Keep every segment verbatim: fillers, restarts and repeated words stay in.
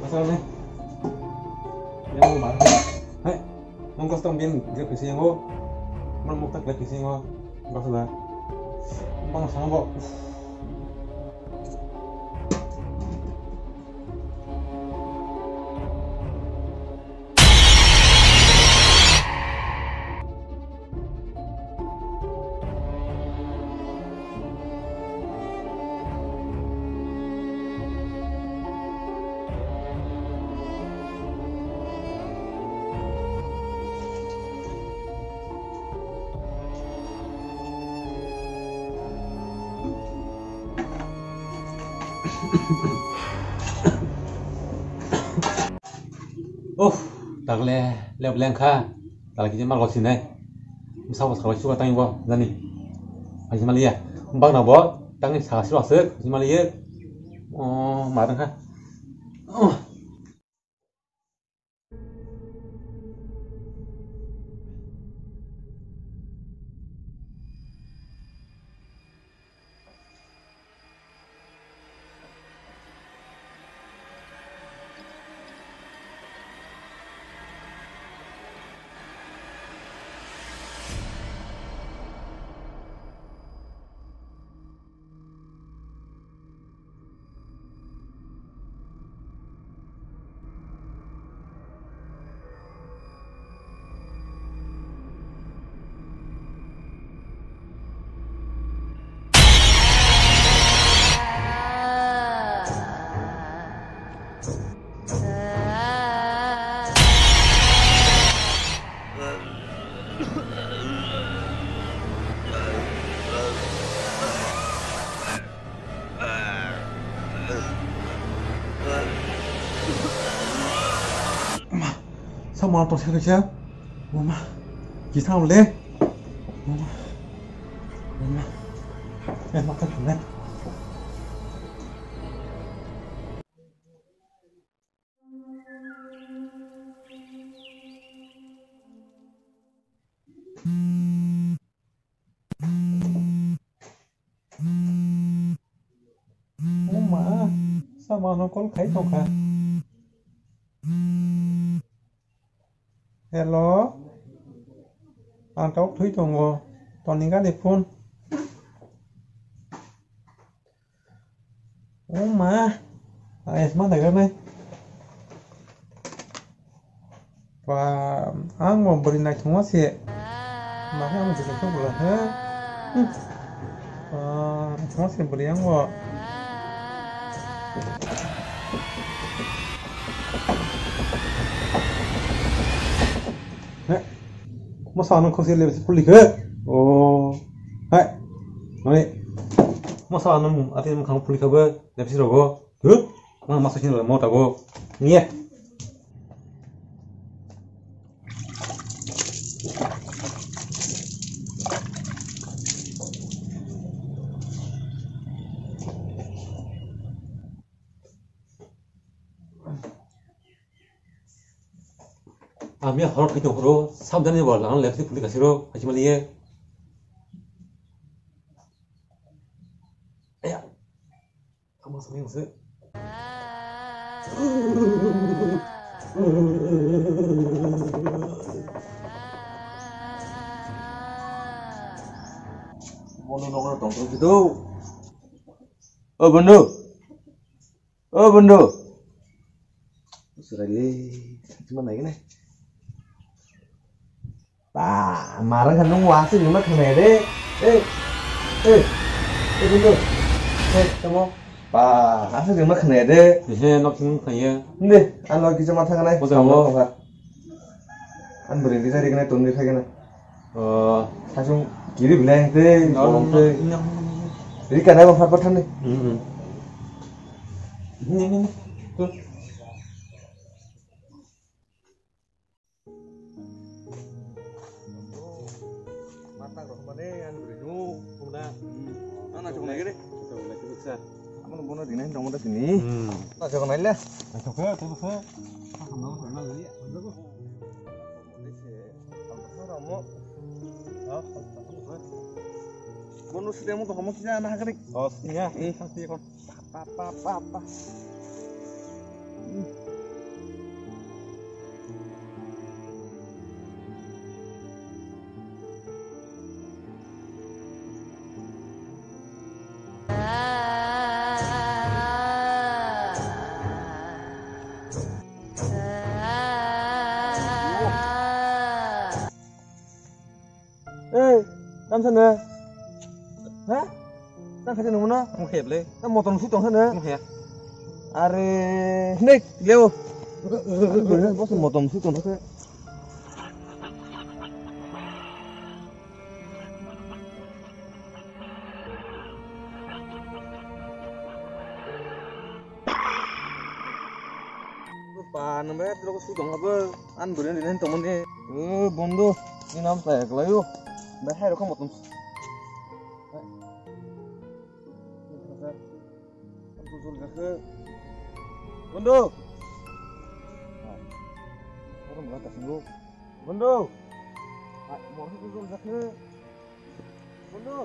Asal ni. Yang mau marah. Hai. Mong kos tong bin grep kisi yang go. Mong muktak grep kisi yang go. Bas da. Bang sama go. Oh, takle lep lengkha. Takle kisa mal gosinai. Sabo sabo suka tangi bo jani. Haji maliya. Bang na bo tangi sa siro asuk haji maliya. Oh, ma tangkha. Oh. Ma, sama to se kaisa. Mama, kisa le. Mama. Mama. Eh, makan ne. O ma, sama no call khai tongkha. Hello, ang tok thwi tongo. Toni gani phone. O ma, ang esma naikha nai. Ba, ang bo bwrwi naithokma se. Ma khe ang bwrwi naithok bwla he. Hmm. Ba, naithokma se bwrwi ang bo. He. Masa ano khokse lebsi puli khe. O. Hai. Mane. Masa ano mu ati mu khang puli khabe lebsi rogo. Huh? Ma masa khin mo tago. Niye. Ami horok thai tong phuru, sabjani bo lang left si puli kasiro, hachi maliye. Aya. Ama sami mase. Bono nongol tong tong gitu. Oh, bono. O bondhu. Surai le, cuma naik nih. Ba, marang kan nung wasi lima kena de. Eh, eh, eh bondhu. Eh, kamu. Ba, asli lima kena de. Ihe, nok sing kaya. Nih, anu kita mata kena. Kamu apa? An beri kita di kena tunduk kena. Oh. Sasung kiri beleng tei, no, bolong no, tei. No, no, no, no. Rika nai bang phar phar thani. Hmm, hmm. Ini, ini, ini. Tuh. Mata kok mana yang beri nu, kuna. Mana cuma lagi deh? Kita boleh cukup sah. Kamu nunggu nanti nih, dong udah sini. Hmm. Nah, jangan main lah. Nah, coba, coba, coba. Ah, kamu nggak lagi. Bono sida mo kaham kisa na hakari. Oh, iya. Eh, pasti kon. Pa, pa, pa, pa, pa. Tamo sano? Ha? Tamo khaide nungmano? Tamo khaide le? Tamo motom sui tong sano? Tamo khaide. Are, nek, leo. Boso motom sui tong sano. Pa, nwng bai hairok sui tong habo. Ang bwrwi ni line tongmani. O, bondo. Ni nam sa eklai o. Bai hairok kha motom. Bondo. Bondo. Bondo. Bondo.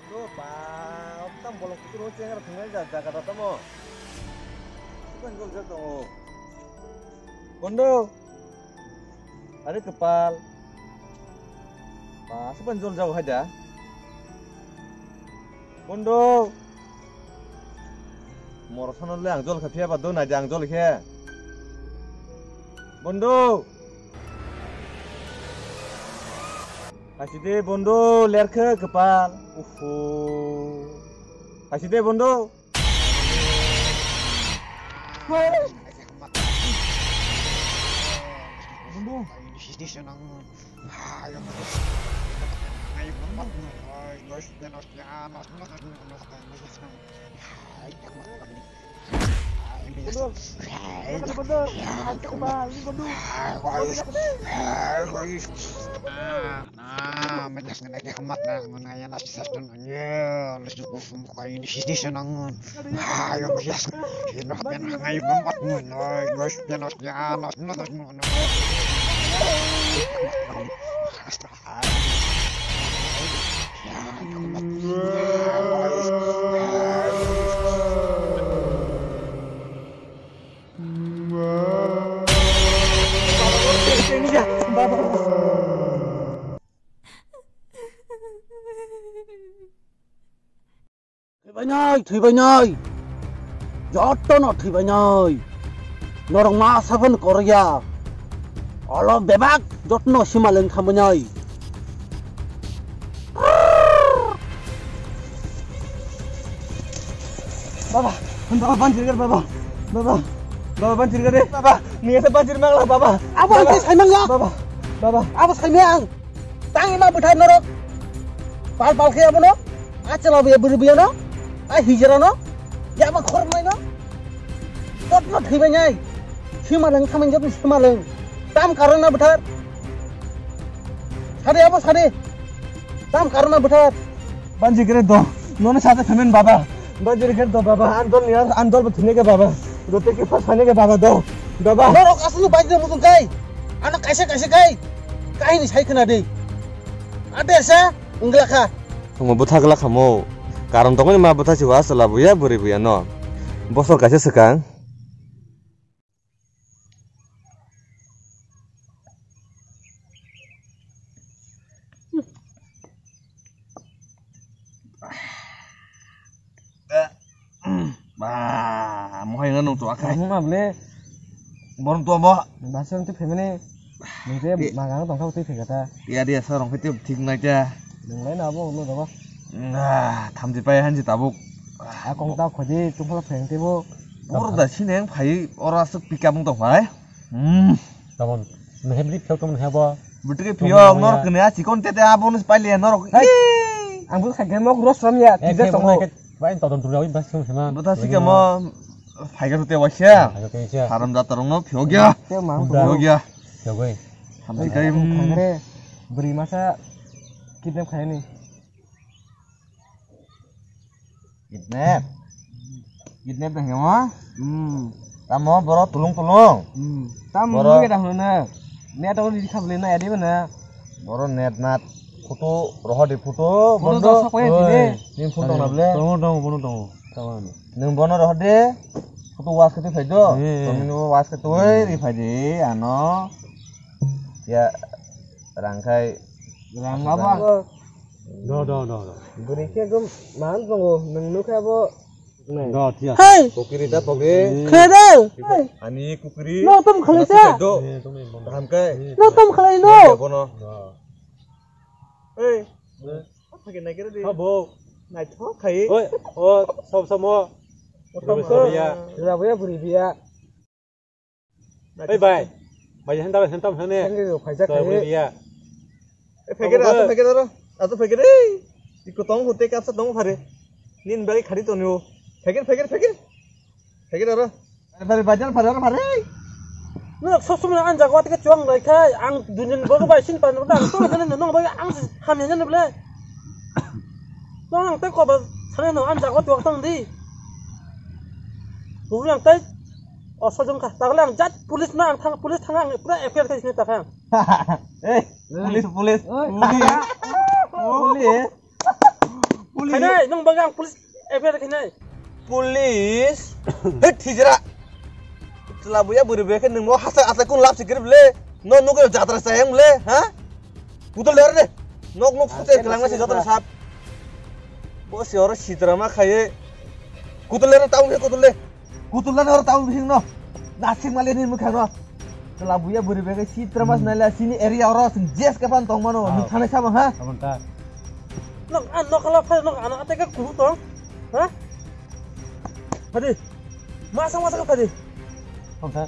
Bondo, ba, tam bolong kuchur o chengra thungnai ja-, jaga da tamo. Sukan jol jak tongo. Bondo. Are kwpal. Ba, sukan jol jak hai da. Bondo. Moro sano le ang jol kha phiya ba do nai de ang jol khe. Bondo. Haisi de bondo lerkhe kwpal. Uhu. Haisi de bondo. Bondo. Thwibainai, thwibainai. Jotono thwibainai. Norok ma saphano korokya. Olo bebak jotono simaleng thambainai. Baba, baba, banjir gar, baba. Baba, baba, banjir gar, baba. Niya sa banjir mangla, baba. Abo ang sai mangla. Baba, baba. Abo sai mangla. Tang ima bwthar norok. Pal pal khe abono. A chwla buya bwrwi buyano. A hijrano. Yaba khormaino. Jotno thwibainai. Simaleng thamani jotno simaleng. Tam karana bwthar. Sade abo sade. Tam karana bwthar. Banji kere do. Nono sade phemen baba. Banji kere do baba. Andol niya andol bo thine ke baba. Gote ke pa sane ke baba do. Baba. Norok asli banji mutung kai. Ano kaisa kaisa kai. Kahini sai khna de. Ade sa. Wngla kha. Omo bwtha glak kha mo. Karon tongmani ma bwtha si wa chwla buya bwrwi buya no. Bosor kaisa swkang. Ba, mohai na nung tuwa khai. Nung na ble. Borom tuwa mo. Basi nung twi phaimani. Nung twi magang tong kha twi phai kha ta. Tiya dia sa rong khai twi thik nai ta. Nung lai na bo nung da ba. Ah, thamji pai hanji tabuk. A kong ta khodi tung phala phai twi bo. Bor da sineng phai ora suk pika mung tong phai. Hmm. Tamon, mehebli phiyok tamon hebo. Bwtwkhe phiyok, norok kene a chikon tete abo nus paile norok. Hey! Ang bo khaikhe nok ros ram ya, tijak tongo. Bai todon turya bai bas sung hema. Bwtha sikamo phaiga tute waisa. Phaiga tute waisa. Haram jata rongno phiyok ya. Te mang phiyok ya. Phiyok bai. Hamsi kai. Khangre, bwrwi masa kidnap khaini. Kidnap. Kidnap dah ya, ma? Hmm. Tamo boro tulung tulung. Hmm. Tamo boro ni dah mana? Ni atau di khabli na ya di mana? Boro net nat. Photo rohor di photo. Photo bondo. Dah sok ya di. Ni phone tong na ble? Tong tong bono tong. Tamo. Nung bono rohor di. Photo was kati phai do. Tong ni was kati oi ri phai di ano. Ya rangkai. Rang apa? Do, do, do, do. Bwrwi khe ekdom man tongo, nwng nukha bo Do, thia. Hey! Kukri ta pokri. Khede! Ani kukri. No, tom khalai sa. Do. Kaham kai. No, tom khalai no. Bono. Hey. Apa kena kira di? Habo. Naithok khai. Oi, o, som som o. Buri biya. Buri biya. Ei bai, bai, hentam, hentam, hene. Henry rok phaijak khai. Buri biya. Eh, phege, ato phege aro, ato phege, ei. Iko tong hote kapsa tong phare. Nin bai khari tonio. Phege, phege, phege. Phege aro. Phare, phare, bai, phare, phare. No, sob somoi ang jaga tike chuang lai khai, ang dunjani bogo bai sin pan, ang to hene no bai ang ham hene no ble. No, ang te ko ba sane no ang jaga tuak tang di. Buri ang te. O, sojong kha. Tagle ang jat police na, ang thang, police thang, ang pura F I R khai sini ta kha. Eh, police, police. Oi. Police. Police. Police. Khainai, nung bagwi ang police F I R khainai. Police. Hei, thijra. Chwla buya bwrwi buya khe nung mo hasa asa kun lap sikir bile. No, no, jatra sayang bile, ha? Kutul ler de. Nok nok sute kelang masi joto sap. Bo si oro sitra ma khaye. Kutul ler, tau kutul le. Kutul ler oro tau bising no. Nasing mali ni mukha no. Kala buya buri bege sitra mas naila sini area oro sing jes kapan tong mano. Ni thane sama ha. Aman ta. Nok an nok kala phai nok an ate ka kuhu tong. Ha? Phadi. Masa masa ka phadi. Tong ta.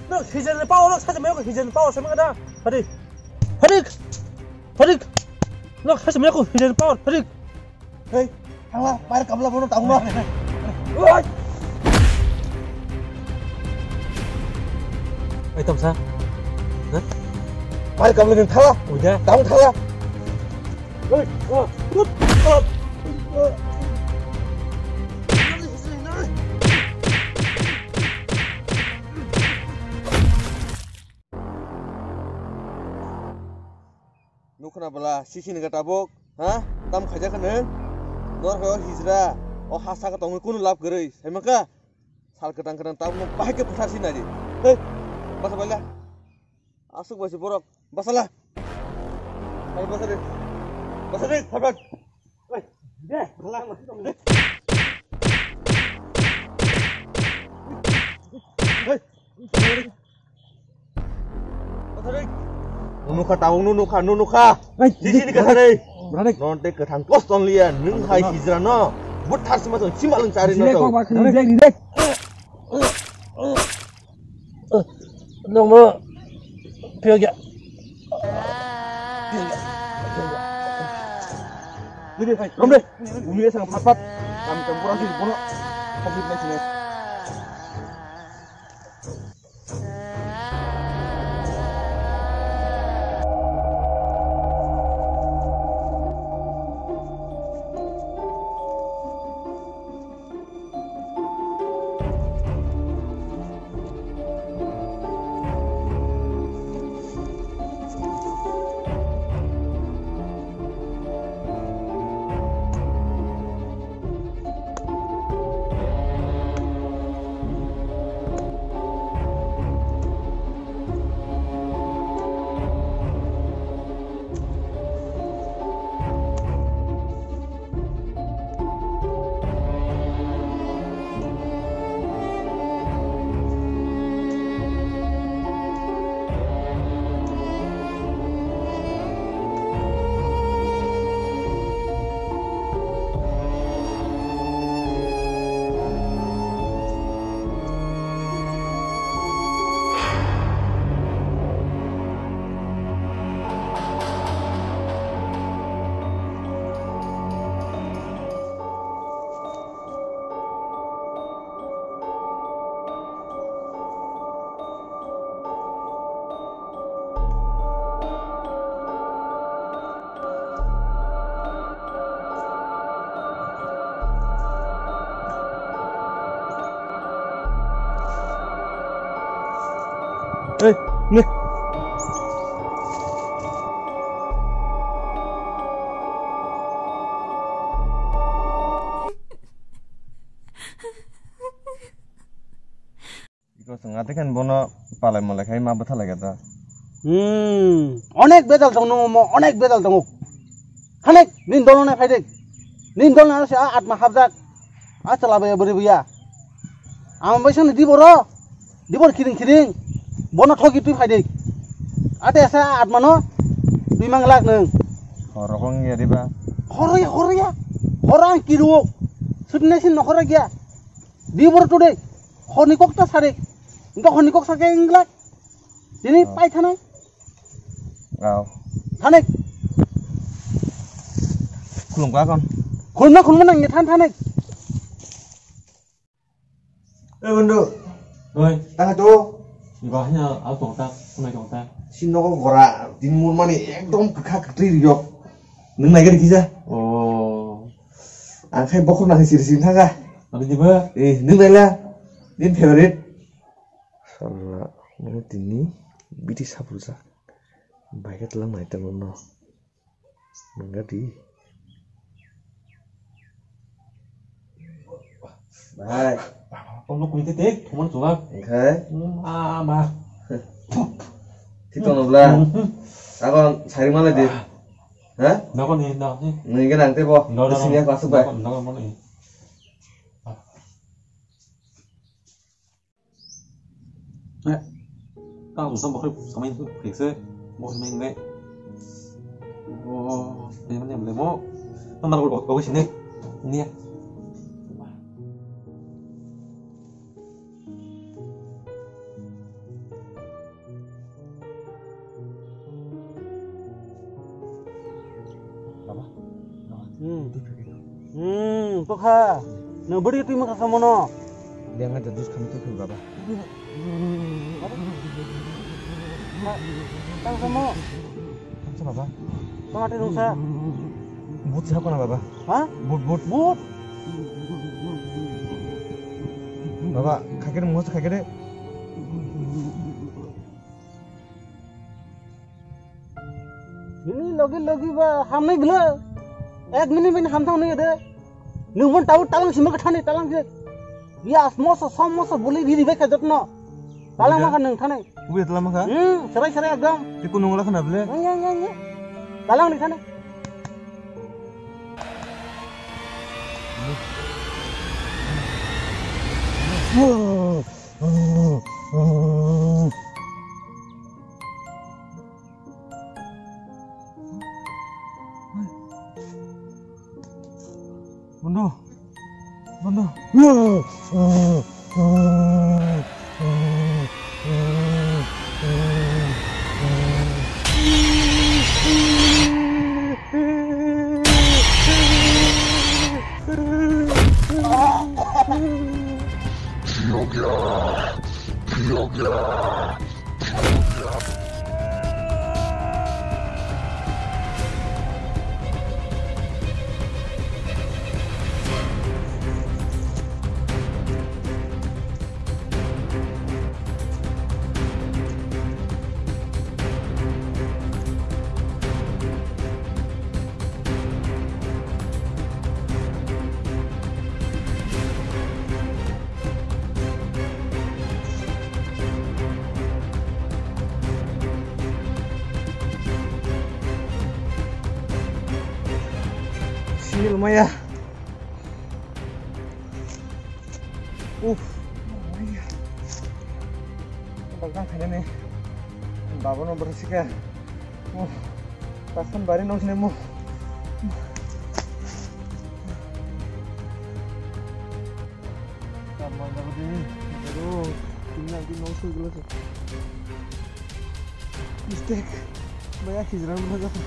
Nok hijen power nok saje me ko hijen power sama kada. Phadi. Phadik! Phadik! Nok saise maya ko, hijen power, phadik! Hei, thangla, pai kamla bono tangma. Oi! Oi, tamsa. Ha? Pai kamla din thala. Uja. Tang thala. Oi, oh, oh, oh. Nukhna bwla, sisi ni gata bok, ha? Tam khaijak kha nwng? Nor hai o hijra, o ha saka tongwi kunu lab kwrwi, sai mankha? Sal kwtang kwtang tabuk no bahai khe bwthar si nai di. Hei, basa baila. Aswk bai se borok, basa la. Hai, basa de. Basa de, thapat. Oi, de, bwla. Hei. Nukha tabuk nu nukha, nu nukha. Ai, sisi ni kwthar ri. Bradek. Non te kwthang kos ton liya, nung hai hijra no. But thar sima song sima lung chari no to. Ridek, ridek. Nong mo pyo gya. Ridek, hai, rom de. Umi sang pat pat. Kam kam kurang sih, bono. Covid nineteen. Ei, ne. Iko chwng atekhen bono palai malai khai ma bwtha lai gata. Hmm, onek bedal tong nung mo, onek bedal tongo. Khanek, nin dolo nai phaidek. Nin dolo nai se atma hapjak. A chala baya bwrwi buya. Ama bai sani di boro. Di bor kiring kiring. Bono thoki twi phai di. Ate asa atmano twi mang lak nung. Horokong ya diba. Horoya, horoya. Horo ang kiruo. Sutne sin nokhora gya. Di bor today. Honi kok ta sare. Engko honi kok sake inglak. Tini Oh. pai thanai. Aw. Thanai. Khulum ka kon. Khulum na khulum na nge than thanai. Eh, Bundu. Oi. Tang tu. Gahnya al tongta, kunai tongta. Si nogo gora, din murmani ekdom kakha katri riyok. Nung nai gari kisa. Oh. Ang khai bokhor nang siri siri thaga. Abi diba? Eh, nung nai la. Din favorite. Sala, nung tini biti sapurjak. Baikhe tlang nai tamo no. Nangadi. Bai. Ono kuite te, thuman chulak. Engkhai? Hmm, ah, ma. Thik tongno bla. Hmm. Ako sari malai di. Ha? Nako ni, nako ni. Nini ke nang te bo. No, no, no. Sini aku asuk bai. Nako, nako, nako ni. Eh, tang sung sam bakhri samai phik se, bo samai ngai. Oh, ni mana boleh mo. Nama lo, lo sini. Ini ya. Baba, baba, Hmm. twi phai khe. Hmm, tokha. Nang bwrwi twi mangkha samono. Lenga da dus khamtwi phai baba. Tang samo. Tang sa baba. Tang ate nungsa. But sa kona baba. Ha? But, but. But. Baba, khakere mo khakere. Nini logi logi ba hamnai bwle. Ek minute bini hamthang nai de. Nung bon tau talang sima ka thani talang je. Bias moso som moso buli riri bai ka jotno. Talang ma ka nung thani. Ubi talang ma ka? Hmm, serai serai ekdom. Te kunu ngala khana bwle. Nang nang nang nang. Talang ni thani. Bondo. Bondo. Sil maya. Uff. Bagdang khainani. Baba no bersikha. Uff. Tasan bari nong sinai mo. Kamang jago di. Aduh, ini nanti nong sui gula sih. Mistake. Baya hijrah berjalan.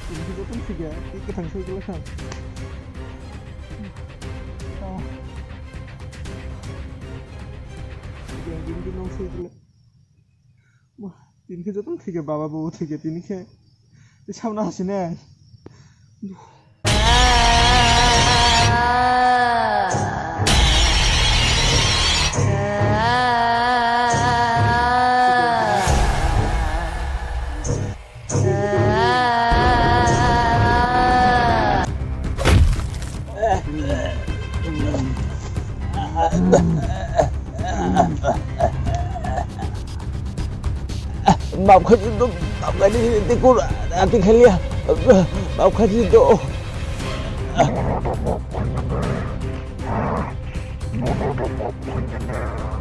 Ini kita pun tiga. Ini kita sui gula kan. Oh. Yang ini nong sui gula. Wah, tini khe jotono thwikhe, baba bo thwikhe, tini khe. Tei sabna hasine. Maaf khaidi do, maaf khaidi, tei kur, ati khaliya, maaf khaidi do. Nono rwmok phainani.